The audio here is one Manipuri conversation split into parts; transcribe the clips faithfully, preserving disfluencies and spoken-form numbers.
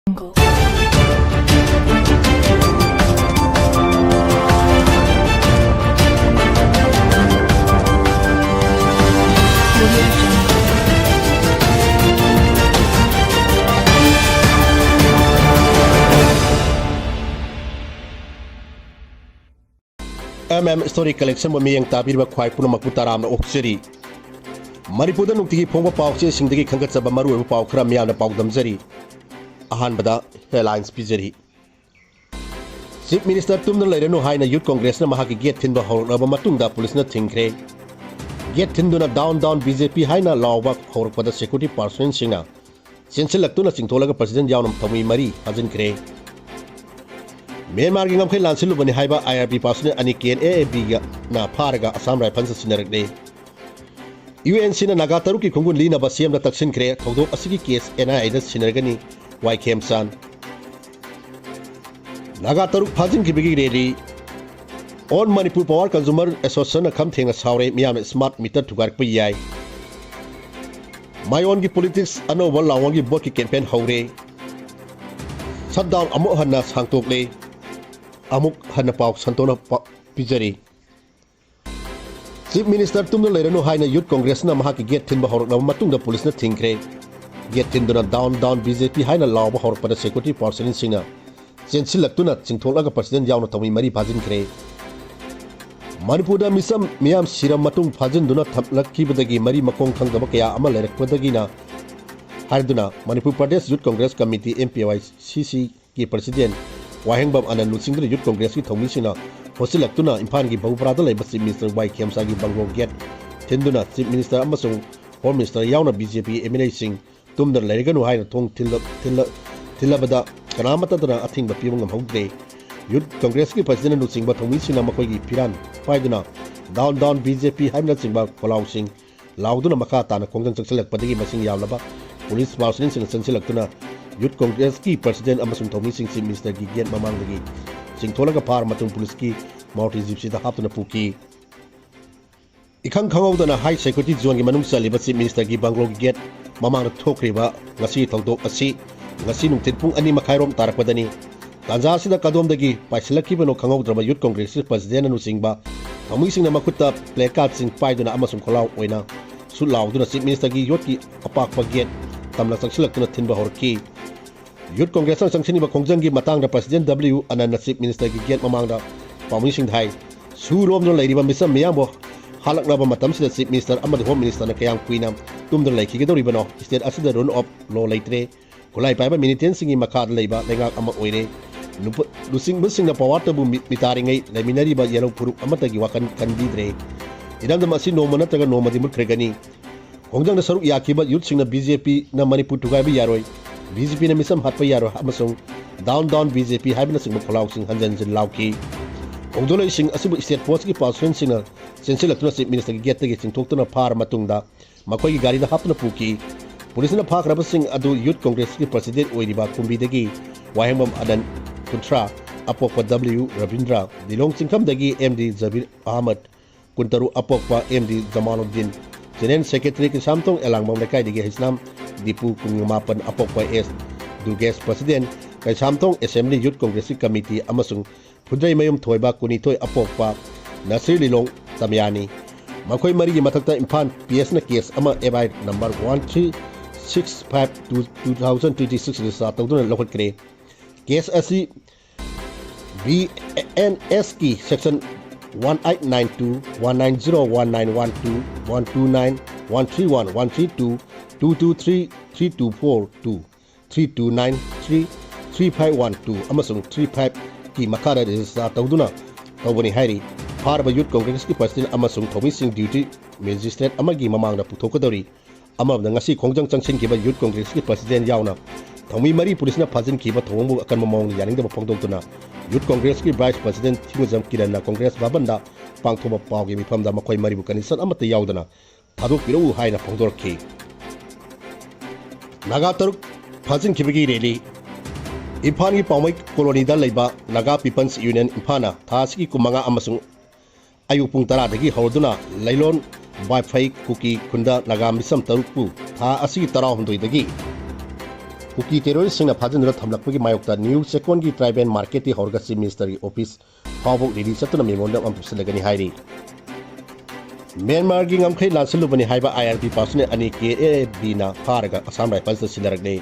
M M Story Collectionꯕꯨ ꯃꯤꯠꯌꯦꯡ ꯇꯥꯕꯤꯔꯤꯕ ꯈ꯭ꯋꯥꯏ ꯄꯨꯝꯅꯃꯛꯄꯨ ꯇꯔꯥꯝꯅ ꯑꯣꯛꯆꯔꯤ꯫ ꯃꯅꯤꯄꯨꯔꯗ ꯅꯨꯡꯇꯤꯒꯤ ꯐꯣꯡꯕ ꯄꯥꯎꯆꯦꯁꯤꯡꯗꯒꯤ ꯈꯟꯒꯠꯆꯕ ꯃꯔꯨꯑꯣꯏꯕ ꯄꯥꯎ ꯈꯔ ꯃꯤꯌꯥꯝꯅ ꯄꯥꯎꯗꯝꯖꯔꯤ꯫ ꯑꯍꯥꯟꯕꯗ headlines ꯄꯤꯖꯔꯤ꯫ Chief Minister ꯇꯨꯝꯗꯨꯅ ꯂꯩꯔꯅꯨ ꯍꯥꯏꯅ Youth Congressꯅ ꯃꯍꯥꯛꯀꯤ gate ꯊꯤꯟꯕ ꯍꯧꯔꯛꯂꯕ ꯃꯇꯨꯡꯗ ꯄꯨꯂꯤꯁꯅ ꯊꯤꯡꯈ꯭ꯔꯦ꯫ Gate ꯊꯤꯟꯗꯨꯅ "Down, down B J P" ꯍꯥꯏꯅ ꯂꯥꯎꯕ ꯍꯧꯔꯛꯄꯗ security personnelꯁꯤꯡꯅ ꯆꯦꯟꯁꯤꯜꯂꯛꯇꯨꯅ ꯆꯤꯡꯊꯣꯛꯂꯒ president ꯌꯥꯎꯅ ꯊꯧꯃꯤ ꯃꯔꯤ ꯐꯥꯖꯤꯟꯈ꯭ꯔꯦ꯫ ꯃ꯭ꯌꯥꯟꯃꯥꯔꯒꯤ ꯉꯝꯈꯩ ꯂꯥꯟꯁꯤꯜꯂꯨꯕꯅꯤ ꯍꯥꯏꯕ I R B personnel ꯑꯅꯤ K N A A Bꯅ ꯐꯥꯔꯒ Assam Riflesꯅ ꯁꯤꯟꯅꯔꯛꯂꯦ꯫ UNCꯅ ꯅꯥꯒꯥ ꯇꯔꯨꯛꯀꯤ ꯈꯣꯡꯒꯨꯟ ꯂꯤꯅꯕ CMꯗ ꯇꯛꯁꯤꯟꯈ꯭ꯔꯦ꯫ ꯊꯧꯗꯣꯛ ꯑꯁꯤꯒꯤ case N I Aꯗ ꯁꯤꯟꯅꯔꯒꯅꯤ ꯋꯥꯏ ꯈꯦꯝꯆꯥꯟ꯫ ꯅꯥꯒꯥ ꯇꯔꯨꯛ ꯐꯥꯖꯤꯟꯈꯤꯕꯒꯤ rally꯫ All Manipur Power Consumer Associationꯅ ꯈꯝ ꯊꯦꯡꯅ ꯁꯥꯎꯔꯦ, ꯃꯤꯌꯥꯝꯅ smart meter ꯊꯨꯒꯥꯏꯔꯛꯄ ꯌꯥꯏ꯫ ꯃꯌꯣꯟꯒꯤ politics ꯑꯅꯧꯕ ꯂꯥꯎꯋꯥꯡꯒꯤ voteꯀꯤ campaign ꯍꯧꯔꯦ꯫ Shutdown ꯑꯃꯨꯛ ꯍꯟꯅ ꯁꯥꯡꯇꯣꯛꯂꯦ꯫ ꯑꯃꯨꯛ ꯍꯟꯅ ꯄꯥꯎ ꯁꯟꯇꯣꯛꯅ ꯄ-, ꯄꯤꯖꯔꯤ꯫ Chief Minister ꯇꯨꯝꯗꯨꯅ ꯂꯩꯔꯅꯨ ꯍꯥꯏꯅ Youth Congressꯅ ꯃꯍꯥꯛꯀꯤ gate ꯊꯤꯟꯕ ꯍꯧꯔꯛꯂꯕ ꯃꯇꯨꯡꯗ ꯄꯨꯂꯤꯁꯅ ꯊꯤꯡꯈ꯭ꯔꯦ꯫ Gate ꯊꯤꯟꯗꯨꯅ "Down, down B J P" ꯍꯥꯏꯅ ꯂꯥꯎꯕ ꯍꯧꯔꯛꯄꯗ security personnelꯁꯤꯡꯅ ꯆꯦꯟꯁꯤꯜꯂꯛꯇꯨꯅ ꯆꯤꯡꯊꯣꯛꯂꯒ president ꯌꯥꯎꯅ ꯊꯧꯃꯤ ꯃꯔꯤ ꯐꯥꯖꯤꯟꯈ꯭ꯔꯦ꯫ ꯃꯅꯤꯄꯨꯔꯗ ꯃꯤꯆꯝ ꯃꯤꯌꯥꯝ ꯁꯤꯔꯕ ꯃꯇꯨꯡ ꯐꯥꯖꯤꯟꯗꯨꯅ ꯊꯝꯂꯛꯈꯤꯕꯗꯒꯤ ꯃꯔꯤ ꯃꯈꯣꯡ ꯈꯪꯗꯕ ꯀꯌꯥ ꯑꯃ ꯂꯩꯔꯛꯄꯗꯒꯤꯅ ꯍꯥꯏꯗꯨꯅ Manipur Pradesh Youth Congress Committee, M P Y C C, ꯒꯤ president ꯋꯥꯍꯦꯡꯕꯝ ꯑꯅꯟ ꯂꯨꯆꯤꯡꯗꯨꯅ Youth Congressꯀꯤ ꯊꯧꯃꯤꯁꯤꯡꯅ ꯍꯣꯠꯆꯤꯜꯂꯛꯇꯨꯅ ꯏꯝꯐꯥꯜꯒꯤ ꯕꯍꯨꯄꯔꯥꯗ ꯂꯩꯕ Chief Minister ꯋꯥꯏ ꯈꯦꯝꯆꯥꯟꯒꯤ bungalow gate ꯊꯤꯟꯗꯨꯅ Chief Minister ꯑꯃꯁꯨꯡ Home Minister ꯌꯥꯎꯅ B J P M L Aꯁꯤꯡ ꯇꯨꯝꯗꯅ ꯂꯩꯔꯒꯅꯨ ꯍꯥꯏꯅ ꯊꯣꯡ ꯊꯤꯜꯂ-, ꯊꯤꯜꯂ-, ꯊꯤꯜꯂꯕꯗ ꯀꯅꯥꯃꯠꯇꯗꯅ ꯑꯊꯤꯡꯕ ꯄꯤꯕ ꯉꯝꯍꯧꯗ꯭ꯔꯦ꯫ Youth Congressꯀꯤ presidentꯅ ꯂꯨꯆꯤꯡꯕ ꯊꯧꯃꯤꯁꯤꯡꯅ ꯃꯈꯣꯏꯒꯤ ꯐꯤꯔꯥꯟ ꯄꯥꯏꯗꯨꯅ "Down, down B J P" ꯍꯥꯏꯕꯅꯆꯤꯡꯕ ꯈꯣꯜꯂꯥꯎꯁꯤꯡ ꯂꯥꯎꯗꯨꯅ ꯃꯈꯥ ꯇꯥꯅ ꯈꯣꯡꯖꯪ ꯆꯪꯁꯤꯜꯂꯛꯄꯗꯒꯤ ꯃꯁꯤꯡ ꯌꯥꯝꯂꯕ ꯄꯨꯂꯤꯁ personnelꯁꯤꯡꯅ ꯆꯪꯁꯤꯜꯂꯛꯇꯨꯅ Youth Congressꯀꯤ president ꯑꯃꯁꯨꯡ ꯊꯧꯃꯤꯁꯤꯡ Chief Ministerꯒꯤ gate ꯃꯃꯥꯡꯗꯒꯤ ꯆꯤꯡꯊꯣꯛꯂꯒ ꯐꯥꯔ ꯃꯇꯨꯡ ꯄꯨꯂꯤꯁꯀꯤ Maruti Jeepꯁꯤꯗ ꯍꯥꯞꯇꯨꯅ ꯄꯨꯈꯤ꯫ ꯏꯈꯪ ꯈꯪꯍꯧꯗꯅ high security zoneꯒꯤ ꯃꯅꯨꯡ ꯆꯜꯂꯤꯕ Chief Ministerꯒꯤ bungalowꯒꯤ gate ꯃꯃꯥꯡꯗ ꯊꯣꯛꯈ꯭ꯔꯤꯕ ꯉꯁꯤꯒꯤ ꯊꯧꯗꯣꯛ ꯑꯁꯤ ꯉꯁꯤ ꯅꯨꯡꯊꯤꯜ ꯄꯨꯡ ꯑꯅꯤ ꯃꯈꯥꯏꯔꯣꯝ ꯇꯥꯔꯛꯄꯗꯅꯤ꯫ ꯇꯥꯟꯖꯥ ꯑꯁꯤꯗ ꯀꯗꯣꯝꯗꯒꯤ ꯄꯥꯏꯁꯤꯜꯂꯛꯈꯤꯕꯅꯣ ꯈꯪꯍꯧꯗ꯭ꯔꯕ ꯌꯨꯠ ꯀꯣꯡꯒ꯭ꯔꯦꯁꯀꯤ ꯄ꯭ꯔꯁꯤꯗꯦꯟꯅ ꯂꯨꯆꯤꯡꯕ ꯊꯧꯃꯤꯁꯤꯡꯅ ꯃꯈꯨꯠꯇ ꯄ꯭ꯂꯦ ꯀꯥꯔꯗꯁꯤꯡ ꯄꯥꯏꯗꯨꯅ ꯑꯃꯁꯨꯡ ꯈꯣꯜꯂꯥꯎ ꯑꯣꯏꯅ ꯁꯨꯠ ꯂꯥꯎꯗꯨꯅ ꯆꯤꯐ ꯃꯤꯅꯤꯁꯇꯔꯒꯤ ꯌꯣꯠꯀꯤ ꯑꯄꯥꯛꯄ ꯒꯦꯠ ꯇꯝꯅ ꯆꯪꯁꯤꯜꯂꯛꯇꯨꯅ ꯊꯤꯟꯕ ꯍꯧꯔꯛꯈꯤ꯫ ꯌꯨꯠ ꯀꯣꯡꯒ꯭ꯔꯦꯁꯅ ꯆꯪꯁꯤꯟꯈꯤꯕ ꯈꯣꯡꯖꯪꯒꯤ ꯃꯇꯥꯡꯗ ꯄ꯭ꯔꯁꯤꯗꯦꯟ ꯗꯕ꯭ꯂꯤꯌꯨ ꯑꯅꯟꯅ ꯆꯤꯐ ꯃꯤꯅꯤꯁꯇꯔꯒꯤ ꯒꯦꯠ ꯃꯃꯥꯡꯗ ꯄꯥꯎꯃꯤꯁꯤꯡꯗ ꯍꯥꯏ, ꯁꯨ ꯂꯣꯝꯗꯨꯅ ꯂꯩꯔꯤꯕ ꯃꯤꯆꯝ ꯃꯤꯌꯥꯝꯕꯨ ꯍꯥꯠꯂꯛꯂꯕ ꯃꯇꯝꯁꯤꯗ ꯆꯤꯐ ꯃꯤꯅꯤꯁꯇꯔ ꯑꯃꯗꯤ ꯍꯣꯝ ꯃꯤꯅꯤꯁꯇꯔꯅ ꯀꯌꯥꯝ ꯀꯨꯏꯅ ꯇꯨꯝꯗꯨꯅ ꯂꯩꯈꯤꯒꯗꯧꯔꯤꯕꯅꯣ? ꯁ꯭ꯇꯦꯠ ꯑꯁꯤꯗ ꯔꯨꯜ ꯑꯣꯐ ꯂꯣ ꯂꯩꯇ꯭ꯔꯦ꯫ ꯈꯨꯠꯂꯥꯏ ꯄꯥꯏꯕ ꯃꯤꯂꯤꯇꯦꯟꯁꯤꯡꯒꯤ ꯃꯈꯥꯗ ꯂꯩꯕ ꯂꯩꯉꯥꯛ ꯑꯃ ꯑꯣꯏꯔꯦ꯫ ꯂꯨꯄ-, ꯂꯨꯆꯤꯡꯕꯁꯤꯡꯅ ꯄꯋꯥꯔꯇꯕꯨ ꯃꯤ-, ꯃꯤꯇꯥꯔꯤꯉꯩ ꯂꯩꯃꯤꯟꯅꯔꯤꯕ ꯌꯦꯜꯍꯧ ꯐꯨꯔꯨꯞ ꯑꯃꯠꯇꯒꯤ ꯋꯥꯈꯜ ꯈꯟꯕꯤꯗ꯭ꯔꯦ꯫ ꯏꯔꯝꯗꯝ ꯑꯁꯤ ꯅꯣꯡꯃ ꯅꯠꯇ꯭ꯔꯒ ꯅꯣꯡꯃꯗꯤ ꯃꯨꯠꯈ꯭ꯔꯒꯅꯤ꯫ ꯈꯣꯡꯖꯪꯗ ꯁꯔꯨꯛ ꯌꯥꯈꯤꯕ ꯌꯨꯠꯁꯤꯡꯅ ꯕꯤ ꯖꯦ ꯄꯤꯅ ꯃꯅꯤꯄꯨꯔ ꯊꯨꯒꯥꯏꯕ ꯌꯥꯔꯣꯏ, ꯕꯤ ꯖꯦ ꯄꯤꯅ ꯃꯤꯆꯝ ꯍꯥꯠꯄ ꯌꯥꯔꯣꯏ ꯑꯃꯁꯨꯡ "Down, down B J P" ꯍꯥꯏꯕꯅꯆꯤꯡꯕ ꯈꯣꯜꯂꯥꯎꯁꯤꯡ ꯍꯟꯖꯤꯟ ꯍꯟꯖꯤꯟ ꯂꯥꯎꯈꯤ꯫ ꯈꯣꯡꯖꯣꯜꯂꯛꯏꯁꯤꯡ ꯑꯁꯤꯕꯨ ꯁ꯭ꯇꯦꯠ ꯐꯣꯔꯁꯀꯤ ꯄꯥꯔꯁꯟꯁꯤꯡꯅ ꯆꯦꯟꯁꯤꯜꯂꯛꯇꯨꯅ ꯆꯤꯐ ꯃꯤꯅꯤꯁꯇꯔꯒꯤ ꯒꯦꯠꯇꯒꯤ ꯆꯤꯡꯊꯣꯛꯇꯨꯅ ꯐꯥꯔ ꯃꯇꯨꯡꯗ ꯃꯈꯣꯏꯒꯤ ꯒꯥꯔꯤꯗ ꯍꯥꯞꯇꯨꯅ ꯄꯨꯈꯤ꯫ ꯄꯨꯂꯤꯁꯅ ꯐꯥꯈ꯭ꯔꯕꯁꯤꯡ ꯑꯗꯨ ꯌꯨꯠ ꯀꯣꯡꯒ꯭ꯔꯦꯁꯀꯤ ꯄ꯭ꯔꯁꯤꯗꯦꯟ ꯑꯣꯏꯔꯤꯕ ꯀꯨꯝꯕꯤꯗꯒꯤ ꯋꯥꯍꯦꯡꯕꯝ ꯑꯅꯟ, ꯀꯨꯟꯊ꯭ꯔꯥ, ꯑꯄꯣꯛꯄ ꯗꯕ꯭ꯂꯤꯌꯨ ꯔꯕꯤꯟꯗ꯭ꯔ, ꯂꯤꯂꯣꯡ ꯆꯤꯡꯈꯝꯗꯒꯤ ꯑꯦꯝ ꯗꯤ ꯖꯕꯤꯔ ꯑꯍꯃꯗ, ꯀꯨꯟꯇꯔꯨꯛ, ꯑꯄꯣꯛꯄ M D Jamaluddin, general secretary, Keishamthong Elangbam ꯂꯩꯀꯥꯏꯗꯒꯤ ꯍꯩꯁꯅꯥꯝ ꯗꯤꯄꯨ, ꯀꯨꯟꯃꯥꯄꯟ, ꯑꯄꯣꯛꯄ S Durgesh, president, Keishamthong assembly youth ꯀꯣꯡꯒ꯭ꯔꯦꯁꯀꯤ ꯀꯃꯤꯇꯤ ꯑꯃꯁꯨꯡ ꯐꯨꯟꯗ꯭ꯔꯩꯃꯌꯨꯝ ꯊꯣꯏꯕ, ꯀꯨꯟꯅꯤꯊꯣꯏ, ꯑꯄꯣꯛꯄ ꯅꯁꯤꯔ, ꯂꯤꯂꯣꯡ ꯇꯃꯌꯥꯅꯤ꯫ ꯃꯈꯣꯏ ꯃꯔꯤꯒꯤ ꯃꯊꯛꯇ ꯏꯝꯐꯥꯜ ꯄꯤ ꯑꯦꯁꯅ ꯀꯦꯁ ꯑꯃ, F I R number one three six five two, two thousand twenty six register ꯇꯧꯗꯨꯅ ꯂꯧꯈꯠꯈ꯭ꯔꯦ꯫ ꯀꯦꯁ ꯑꯁꯤ ꯕꯤ ꯑꯦꯟ ꯑꯦꯁꯀꯤ section one eight nine two, one nine zero, one nine one two, one two nine, one three one, one three two, two two three, three two four two, three two nine three, three five one two ꯑꯃꯁꯨꯡ ꯊ꯭ꯔꯤ ꯐꯥꯏꯚꯀꯤ ꯃꯈꯥꯗ ꯔꯦꯖꯤꯁꯇꯥꯔ ꯇꯧꯗꯨꯅ ꯇꯧꯕꯅꯤ ꯍꯥꯏꯔꯤ꯫ ꯐꯥꯔꯕ ꯌꯨꯠ ꯀꯣꯡꯒ꯭ꯔꯦꯁꯀꯤ ꯄ꯭ꯔꯁꯤꯗꯦꯟ ꯑꯃꯁꯨꯡ ꯊꯧꯃꯤꯁꯤꯡ ꯗ꯭ꯌꯨꯇꯤ ꯃꯦꯖꯤꯁꯇ꯭ꯔꯦꯠ ꯑꯃꯒꯤ ꯃꯃꯥꯡꯗ ꯄꯨꯊꯣꯛꯀꯗꯧꯔꯤ꯫ ꯑꯃꯔꯣꯝꯗ, ꯉꯁꯤ ꯈꯣꯡꯖꯪ ꯆꯪꯁꯤꯟꯈꯤꯕ ꯌꯨꯠ ꯀꯣꯡꯒ꯭ꯔꯦꯁꯀꯤ ꯄ꯭ꯔꯁꯤꯗꯦꯟ ꯌꯥꯎꯅ ꯊꯧꯃꯤ ꯃꯔꯤ ꯄꯨꯂꯤꯁꯅ ꯐꯥꯖꯤꯟꯈꯤꯕ ꯊꯧꯑꯣꯡꯕꯨ ꯑꯀꯟꯕ ꯃꯑꯣꯡꯗ ꯌꯥꯅꯤꯡꯗꯕ ꯐꯣꯡꯗꯣꯛꯇꯨꯅ ꯌꯨꯠ ꯀꯣꯡꯒ꯭ꯔꯦꯁꯀꯤ ꯚꯥꯏꯁ ꯄ꯭ꯔꯁꯤꯗꯦꯟ ꯊꯤꯡꯉꯨꯖꯝ ꯀꯤꯔꯟꯅ ꯀꯣꯡꯒ꯭ꯔꯦꯁ ꯚꯕꯟꯗ ꯄꯥꯡꯊꯣꯛꯄ ꯄꯥꯎꯒꯤ ꯃꯤꯐꯝꯗ ꯃꯈꯣꯏ ꯃꯔꯤꯕꯨ ꯀꯟꯗꯤꯁꯟ ꯑꯃꯠꯇ ꯌꯥꯎꯗꯅ ꯊꯥꯗꯣꯛꯄꯤꯔꯛꯎ ꯍꯥꯏꯅ ꯐꯣꯡꯗꯣꯔꯛꯈꯤ꯫ ꯅꯥꯒꯥ ꯇꯔꯨꯛ ꯐꯥꯖꯤꯟꯈꯤꯕꯒꯤ ꯔꯦꯂꯤ꯫ ꯏꯝꯐꯥꯜꯒꯤ ꯄꯥꯎꯃꯩ ꯀꯣꯂꯣꯅꯤꯗ ꯂꯩꯕ ꯅꯥꯒꯥ ꯄꯤꯄꯜꯁ ꯌꯨꯅꯤꯌꯟ ꯏꯝꯐꯥꯜꯅ ꯊꯥ ꯑꯁꯤꯒꯤ ꯀꯨꯟꯃꯉꯥ ꯑꯃꯁꯨꯡ ꯑꯌꯨꯛ ꯄꯨꯡ ꯇꯔꯥꯗꯒꯤ ꯍꯧꯔꯗꯨꯅ ꯂꯩꯂꯣꯟ ꯕꯥꯏꯐꯩ ꯀꯨꯀꯤ ꯈꯨꯟꯗ ꯅꯥꯒꯥ ꯃꯤꯆꯝ ꯇꯔꯨꯛꯄꯨ ꯊꯥ ꯑꯁꯤꯒꯤ ꯇꯔꯥꯍꯨꯝꯗꯣꯏꯗꯒꯤ ꯀꯨꯀꯤ ꯇꯦꯔꯣꯔꯤꯁꯁꯤꯡꯅ ꯐꯥꯖꯤꯟꯗꯨꯅ ꯊꯝꯂꯛꯄꯒꯤ ꯃꯥꯌꯣꯛꯇ ꯅ꯭ꯌꯨ ꯆꯦꯛꯀꯣꯟꯒꯤ ꯇ꯭ꯔꯥꯏꯕꯦꯜ ꯃꯥꯔꯀꯦꯠꯇꯤ ꯍꯧꯔꯒ ꯆꯤꯐ ꯃꯤꯅꯤꯁꯇꯔꯒꯤ ꯑꯣꯐꯤꯁ ꯐꯥꯎꯕ ꯔꯦꯂꯤ ꯆꯠꯇꯨꯅ ꯃꯦꯃꯣꯔꯤꯌꯦꯜ ꯑꯃ ꯄꯤꯁꯤꯜꯂꯒꯅꯤ ꯍꯥꯏꯔꯤ꯫ ꯃ꯭ꯌꯥꯟꯃꯥꯔꯒꯤ ꯉꯝꯈꯩ ꯂꯥꯟꯁꯤꯜꯂꯨꯕꯅꯤ ꯍꯥꯏꯕ ꯑꯥꯏ ꯑꯥꯔ ꯕꯤ ꯄꯥꯔꯁꯣꯅꯦꯜ ꯑꯅꯤ ꯀꯦ ꯑꯦ ꯕꯤꯅ ꯐꯥꯔꯒ ꯑꯁꯥꯝ ꯔꯥꯏꯐꯜꯁꯇ ꯁꯤꯟꯅꯔꯛꯂꯦ꯫